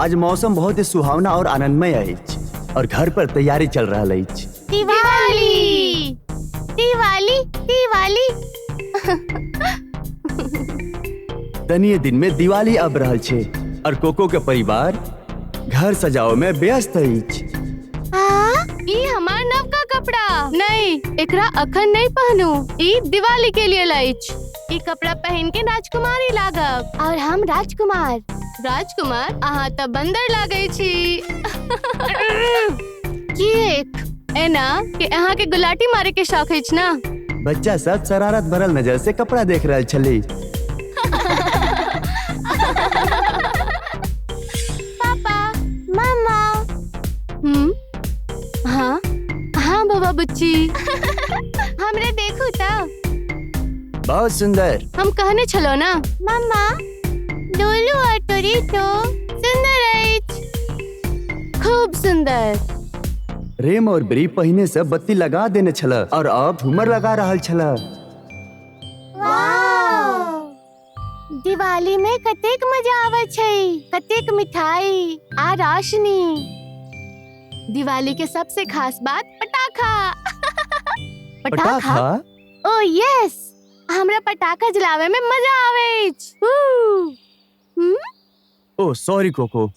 आज मौसम बहुत ही सुहावना और आनंदमय अछि और घर पर तैयारी चल रहल अछि। दिवाली दिवाली दिवाली। तनिये दिन में दिवाली आबि रहल छै और कोको के परिवार घर सजाव में व्यस्त अछि। ई हमार नवका कपड़ा नहीं, एकरा अखन नहीं पहनू, ई दिवाली के लिए अछि। ई कपड़ा पहन के राजकुमारी लागब और हम राजकुमार। राजकुमार अहाँ त बंदर लागै छी। किएक एना कि अहाँ के गुलाटी मारे के शौक अछि ना? बच्चा सब शरारत भरल नजर से कपड़ा देख रहल छली। पापा मामा। हाँ हाँ बाबा बुच्ची। हमरे देखू त। बहुत सुंदर। हम कहने छलो ना। मामा डोलू और टोरीटो सुंदर अछि। खूब सुंदर। रेम और ब्री पहिने से बत्ती लगा देने छल और अब झूमर लगा रहल छल। दिवाली में कतेक मजा आवे छै, कतेक मिठाई आ रोशनी। दिवाली के सबसे खास बात पटाखा। पटाखा? ओ यस, हमरा पटाखा जलावे में मजा आवे। ओ सॉरी कोको,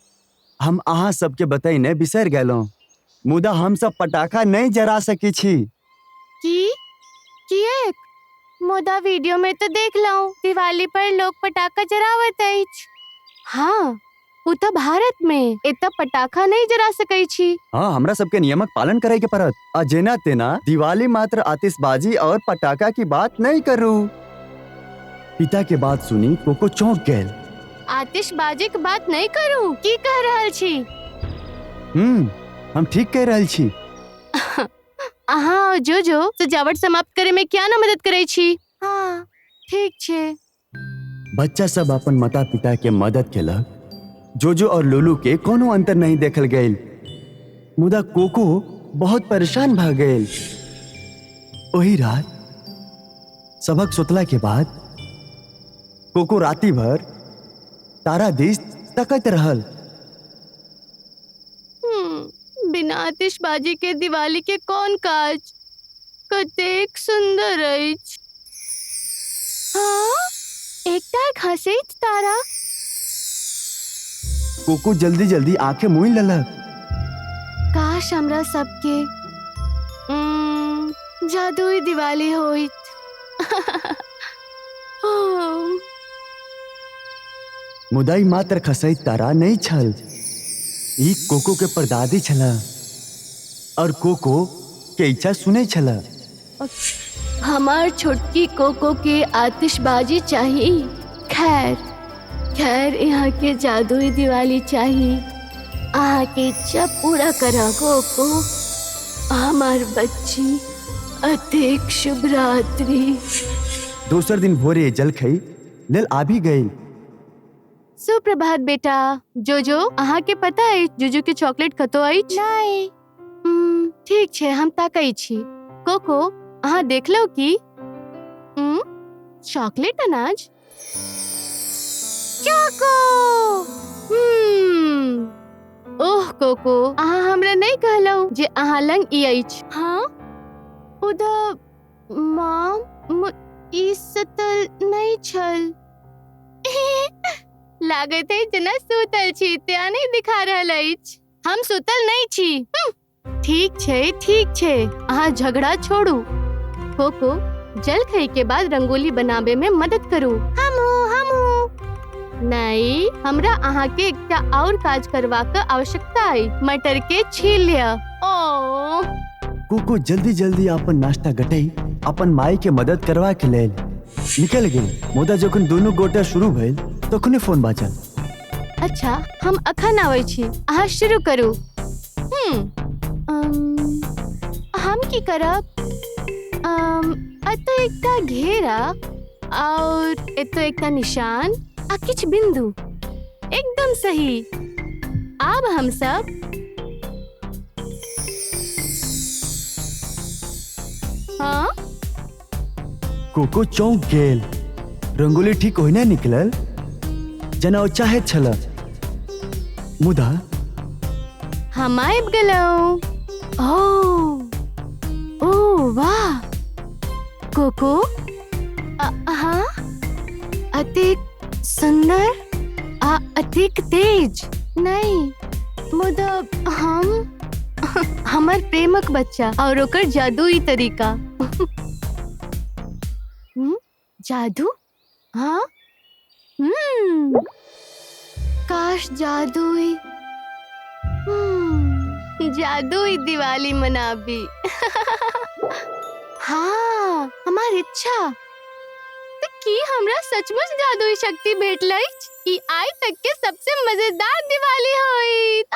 हम अहाँ सबके बतैने बिसरि गेलहुँ, मुदा हम सब पटाखा नहीं जरा सकी छी। की किएक? मुदा वीडियो में तो देख लऊं, दिवाली पर लोग पटाखा जरावत अछि। हाँ, उ त भारत में एतऽ पटाखा नहीं जरा सकै छी। हाँ, हमरा सबके नियमक पालन करे के पड़त। आ जेना तेना दिवाली मात्र आतिशबाजी और पटाखा की बात नहीं करू। पिता के बात सुनी कोको चौंक गेल। आतिशबाजी के बात नहीं करू? की कह रहल छी? हम ठीक कह रहल छी। अहाँ और जोजो सजावट समाप्त करे में क्या ना मदद करे छी? हाँ ठीक छे। बच्चा सब अपन माता पिता के मदद केलक। जोजो और लुलू के कोनो अंतर नहीं देखल गेल, मुदा कोको बहुत परेशान भ गेल। ओही रात सबक सुतला के बाद कोको राति भर तारा दिस तकैत रहल। बिना आतिशबाजी के दिवाली के कौन काज? कतेक सुंदर अछि। हाँ, एकटा खसैत तारा। कोको जल्दी जल्दी आंखें मूंद लेलक। काश हमरा सबके जादुई दिवाली होइत। मुदा ई मात्र खसैत तारा नहीं छल, ई कोको के परदादी छला और कोको के इच्छा सुनै छला। हमार छोटकी कोको के आतिशबाजी चाहिए। खैर खैर, यहाँ के जादुई दिवाली चाहिए। अहाँ के इच्छा पूरा करा कोको, हमार बच्ची। अतेक शुभ रात्रि। दोसर दिन भोरे जलखई लेल आबि गई। सुप्रभात बेटा। जोजो, अहाँ के पता अछि जोजो के चॉकलेट कतौ अछि? नहीं। ठीक छै, हम ताकै छी। कोको, अहाँ देखलौ की चॉकलेट अनाज? चोको। ओह कोको, अहाँ हमरा नहीं कहलौ जे अहाँ लंग ई अछि। हाँ, उदा माँ ई सतल नहीं छल। लागैत अछि जेना सुतल छी, तें नहीं दिखा रहल अछि। हम सुतल नहीं छी। ठीक छै ठीक छै, अहाँ झगड़ा छोड़ू। कोको, जलखई के बाद रंगोली बनाबे में मदद करू। हमहूँ। नहीं, हमरा अहाँ के एकटा और काज करबाक आवश्यकता अछि। मटर के छील लिअ। ओ कोको जल्दी जल्दी अपन नाश्ता गटई अपन माई के मदद करवा के लेल निकल गेल। मुदा जखन दुनू गोटा शुरू भेल तखने फोन बाजल। अच्छा, हम अखन आबै छी, अहाँ शुरू करू। हम की करब? एतऽ एकटा घेरा और एतऽ एकटा निशान आ किछु बिंदु। एकदम सही। आब हम सब हाँ? कोको चौंक गेल। रंगोली ठीक ओहिना निकलल जेना ओ चाहैत छल। मुदा हम आबि गेलहुँ। ओ ओ वाह कोको, हाँ अतेक सुंदर आ अतेक तेज। नहीं मुदा हम हमर प्रेमक बच्चा और ओकर जादुई तरीका। जादू? हाँ काश जादुई जादुई दिवाली मनाबी। हाँ हमार इच्छा तो की हमरा सचमुच जादुई शक्ति भेटल अछि। ई आइ तक के सबसे मजेदार दिवाली होइत।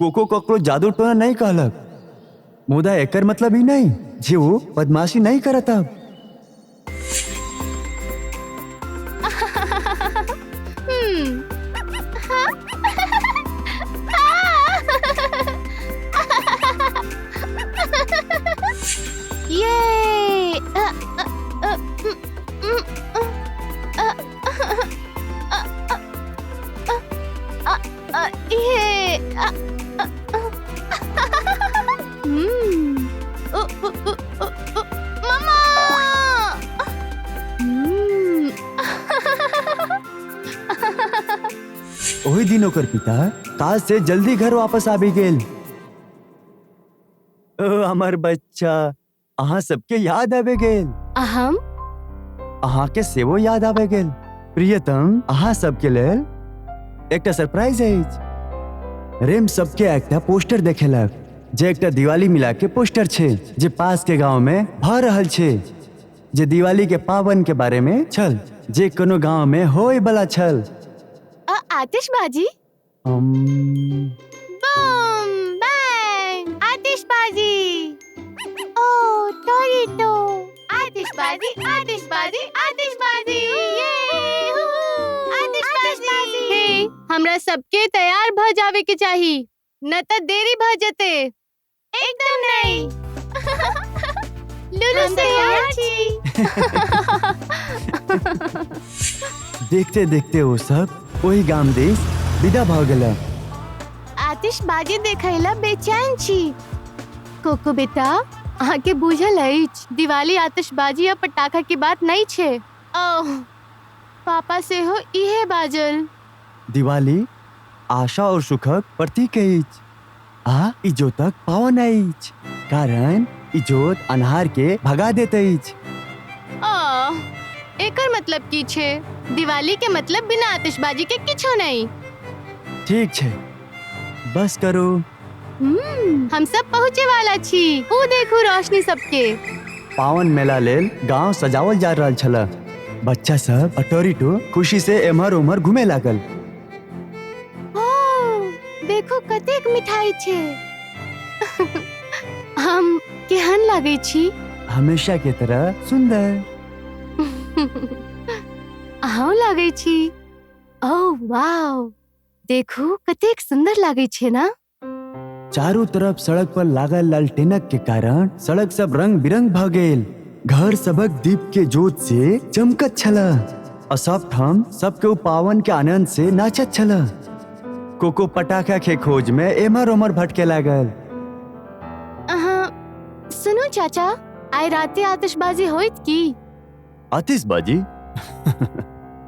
कोको ककरो जादू टोना नहीं कहलक, मुदा एकर मतलब ई नहीं जे वो बदमाशी नहीं करत अब। ये ये मम्मा। ओही दिन ओकर पिता काज से जल्दी घर वापस आबि गेल। ओ हमर बच्चा, अहाँ सबके याद आबि गेल। अहम अहाँ के सेहो याद आबि गेल। प्रियतम, अहाँ सबके लेल एकटा सरप्राइज अछि। रेम सबके एकटा पोस्टर देखेलक जे एकटा दिवाली मिला के पोस्टर छै जे पास के गांव में भ रहल छै, जे दिवाली के पावन के बारे में छल, जे कोनो गांव में होय वाला छल। आतिशबाजी, बम बैंग, आतिशबाजी, ओ टोरीटो, आतिशबाजी आतिशबाजी आतिशबाजी, ये आतिशबाजी। हे, हमरा सबके तैयार भ जावे के चाही, न त देरी भ जते। एकदम नहीं। लुलु तैयार छी। देखते देखते वो सब वही गाम देश विदा भ गेल। आतिशबाजी देखैला बेचैन छी। कोको बेटा, अहाँ के बुझल अछि दिवाली आतिशबाजी आ पटाखा के बात नहीं छे। ओह, पापा सेहो इहे बाजल। दिवाली आशा और सुखक प्रतीक अछि आ इजोतक पावन अछि, कारण इजोत अन्हार के भगा देत अछि। एकर मतलब की छे? दिवाली के मतलब बिना आतिशबाजी के किछो नहीं। ठीक छे, बस करो। हम सब पहुँचे वाला छी। ऊ देखू रोशनी सबके। पावन मेला लेल गांव सजावल जा रहल छल। बच्चा सब अटोरीटो खुशी से एम्हर उम्हर घूमे लागल। ओ, देखो कतेक मिठाई छे। हम केहन लागै छी? हमेशा के तरह सुंदर। अहूँ लागै छी। ओ वाव, देखू कतेक सुंदर लागै छे ना। चारों तरफ सड़क पर लागल लालटेनक के कारण सड़क सब रंग बिरंग भ गेल। घर सबक दीप के जोत से चमकत छला और सब ठाम सबके उ पावन के आनंद से नाचत छला। कोको पटाखा के खोज में एम्हर ओम्हर भटके लागल। सुनू चाचा, आइ राते आतिशबाजी होइत की? आतिशबाजी?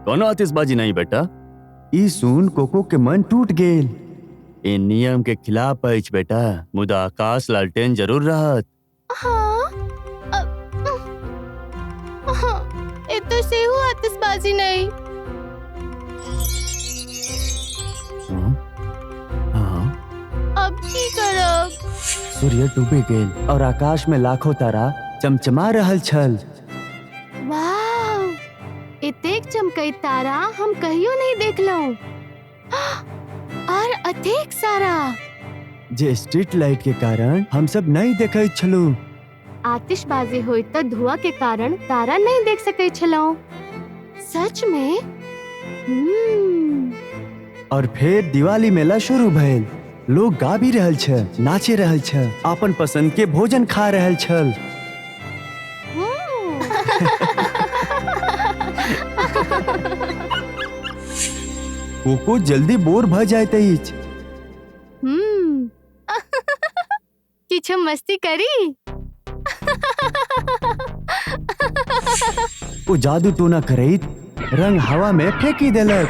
कोनो आतिशबाजी नहीं बेटा। ई सुन कोको के मन टूट गेल। ए नियम के खिलाफ अछि बेटा, मुदा आकाश लालटेन जरूर रहत। हाँ, ए तो सेहो आतिशबाजी नहीं। अब की करब? सूर्य डूबे गेल और आकाश में लाखों तारा चमचमा रहल छल। वाह, एतेक चमकैत तारा हम कहियो नहीं देखलहुँ। और अतेक सारा जे स्ट्रीट लाइट के कारण हम सब नहीं देखैत छलहुँ। आतिशबाजी होइत त धुआं के कारण तारा नहीं देख सकै छलहुँ। सच में? और फिर दिवाली मेला शुरू भेल। लोग गाबी रहल छल, नाचे रहल छल, अपन पसंद के भोजन खा रहल छल। कोको जल्दी बोर भऽ जाइत अछि। हम्म। किछु मस्ती करी। ओ जादू टोना करैत रंग हवा में फेंकी देलक।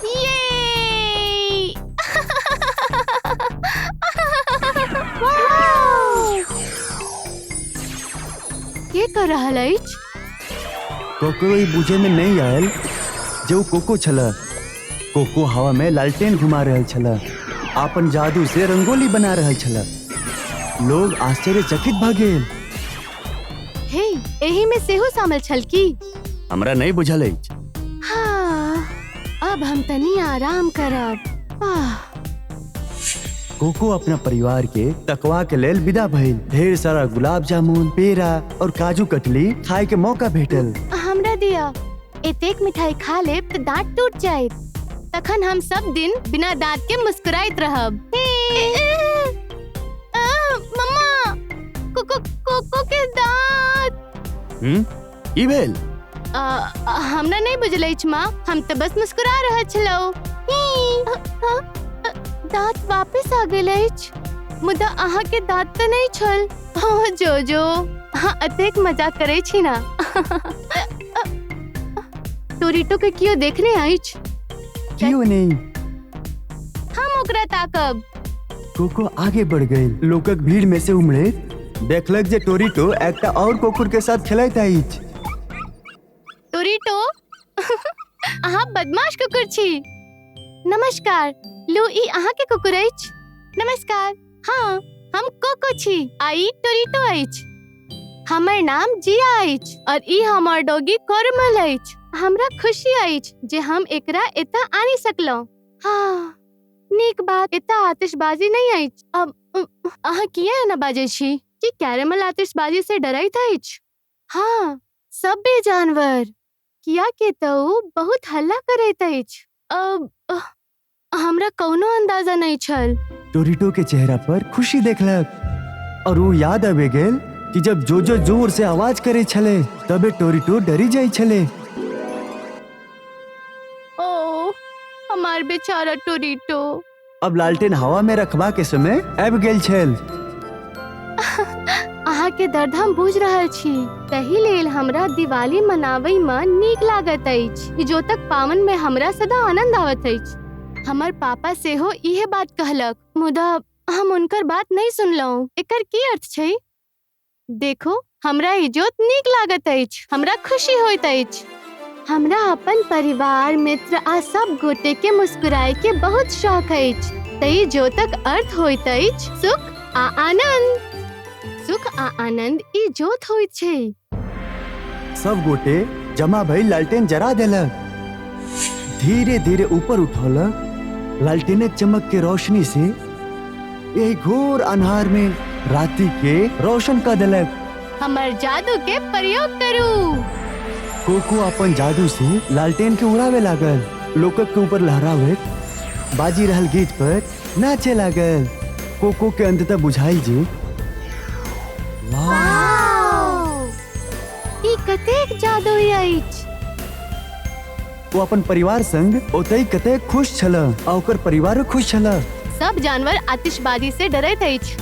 ये! के कर रहल अछि? कोको ई बुझे में नहीं आयल जे ओ कोको छल। कोको हवा में लालटेन घुमा रहल छल, अपन जादू से रंगोली बना रहल छल। लोग आश्चर्यचकित भऽ गेल। हे, एही में सेहो शामिल छल की? हमरा नहीं बुझल अछि। हाँ, अब हम तनी आराम करब। आह, कोको अपना परिवार के तकवा के लेल विदा भइल। ढेर सारा गुलाब जामुन, पेड़ा और काजू कतली खाए के मौका भेटल। हमरा दिया, एतेक मिठाई खा लेब तऽ दांत टूट जायत। तखन हम सब दिन बिना दांत के मुस्कुराइत रहब। हे! मम्मा, कोको कोको के दांत। की भेल? हमरा नहीं बुझल अछि माँ, हम तऽ बस मुस्कुरा रहल छलहुँ। दांत वापस आ गेल अछि, मुदा अहाँ के दांत तऽ नहीं छल। ओ जोजो, अहाँ एतेक मजाक करै छी ना। टोरीटो के कियो देखने अछि? क्यों नहीं? हम ओकरा ताकब। कोको आगे बढ़ गई। लोकक भीड़ में से उमड़े देखलक जे टोरीटो एकटा और कुकुर के साथ खेलैत अछि। टोरीटो, अहाँ बदमाश कुकुर छी। नमस्कार, लू ई अहाँ के कुकुर अछि? नमस्कार, हाँ हम कोको छी आ ई टोरीटो अछि। हमर नाम जिया अछि और ई हमर डॉगी कोरमल अछि। हमरा खुशी अछि जे हम एकरा एतऽ आनि सकलहुँ। हाँ, नीक बात, एतऽ आतिशबाजी नहि अछि। अब अहाँ किया एना बाजै छी? की कैरमल आतिशबाजी से डरैत अछि? हाँ, सभे जानवर, किया के तऽ ओ बहुत हल्ला करैत अछि। अब हमरा कोनो अंदाजा नहीं छल। टोरीटो के चेहरा पर खुशी देखलक और वो याद आबि गेल कि जब जोजो जोर से आवाज करे छले तबे टोरीटो डरी जाइ छले। ओ हमार बेचारा टोरीटो। अब लालटेन हवा में रखबा के समय आबि गेल छल। अहाँ के दर्द हम बुझ रहल छी, तही लेल हमरा दिवाली मनाबै में नीक लागत अछि। इजोतक पावन में हमरा सदा आनंद आवत अछि। हमर पापा सेहो इहे बात कहलक, मुदा हम उनकर बात नहीं सुनलहुँ। एकर की अर्थ छै? देखो, हमरा इजोत नीक लागत अछि, हमरा खुशी होइत अछि। हमरा अपन परिवार, मित्र आ सब गोटे के मुस्कुराए के बहुत शौक अछि। तै जोतक अर्थ होइत अछि सुख आ आनंद। सुख आ आनंद ई जोत होइत छै। सब गोटे जमा भई लालटेन जरा देलक। धीरे धीरे ऊपर उठौलक। लालटेनक चमक के रोशनी से यही घोर अन्हार में राति के रोशन कर देलक। हमर जादू के प्रयोग करू। कोको अपन जादू से लालटेन के उड़ावे लागल। लोकक के ऊपर लहरावे बाजी रहल गीत पर नाचे लागल। कोको के अंततः बुझाइल जे वाह, ई कतेक जादुई अछि। वो अपन परिवार संग ओतई कतेक खुश छल आ ओकर परिवारो खुश छल। सब जानवर आतिशबाजी से डरैत अछि।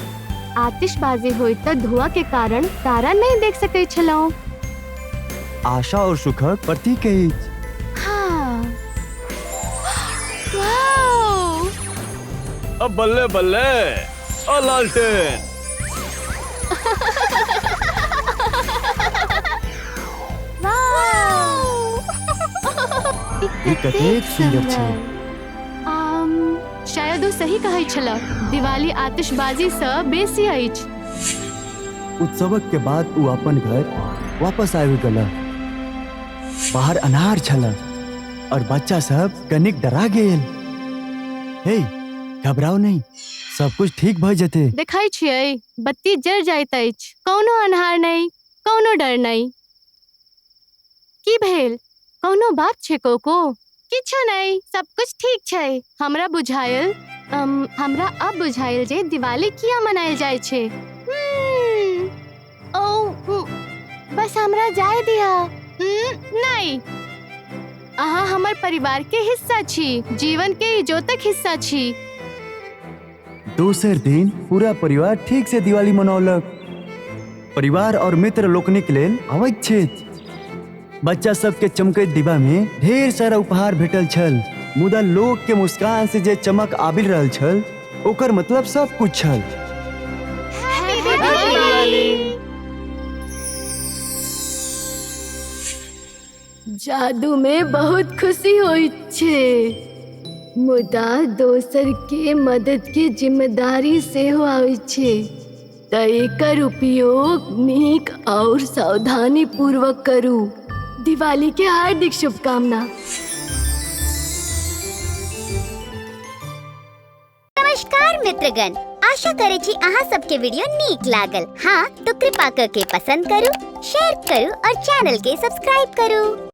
आतिशबाजी होइत तऽ धुआं के कारण तारा नहीं देख सकै छलहुँ। आशा और सुखक प्रतीक अछि। हाँ। वाह! अब बल्ले बल्ले ओ लालटेन। ई कतेक सुंदर छै। शायद ओ सही कहै छल, दिवाली आतिशबाजी सँ बेसी अछि। उत्सवक के बाद ओ अपन घर वापस आबि गेल। बाहर अन्हार छल और बच्चा सब कनिक डरा गेल। हे, घबराओ नहीं, सब कुछ ठीक भऽ जेतै। देखै छियै, बत्ती जर जाइत अछि, कोनो अन्हार नहि, कोनो डर नहि। की भेल? कोनो बात छै कोको? किछु नहि, सब कुछ ठीक छै। हमरा बुझायल, हमरा अब बुझायल जे दिवाली किया मनायल जाइ छै। ओ बस हमरा जाय दिया। नहीं। अहाँ हमर परिवार के हिस्सा छी, जीवन के इजोतक हिस्सा छी। दोसर दिन पूरा परिवार ठीक से दिवाली मनौलक। परिवार और मित्र लोकनिक लेल अबैत छथि। बच्चा सबके चमकैत डिब्बा में ढेर सारा उपहार भेटल छल, मुदा लोक के मुस्कान से जे चमक आबि रहल छल ओकर मतलब सब कुछ छल। जादू में बहुत खुशी होइत छै, मुदा दोसर के मदद के जिम्मेदारी सेहो आबै छै, त एकर उपयोग नीक और सावधानी पूर्वक करू। दिवाली के हार्दिक शुभकामना। नमस्कार मित्रगण, आशा करे छी अहाँ सबके वीडियो नीक लागल। हाँ तो कृपा करके पसंद करू, शेयर करू और चैनल के सब्सक्राइब करू।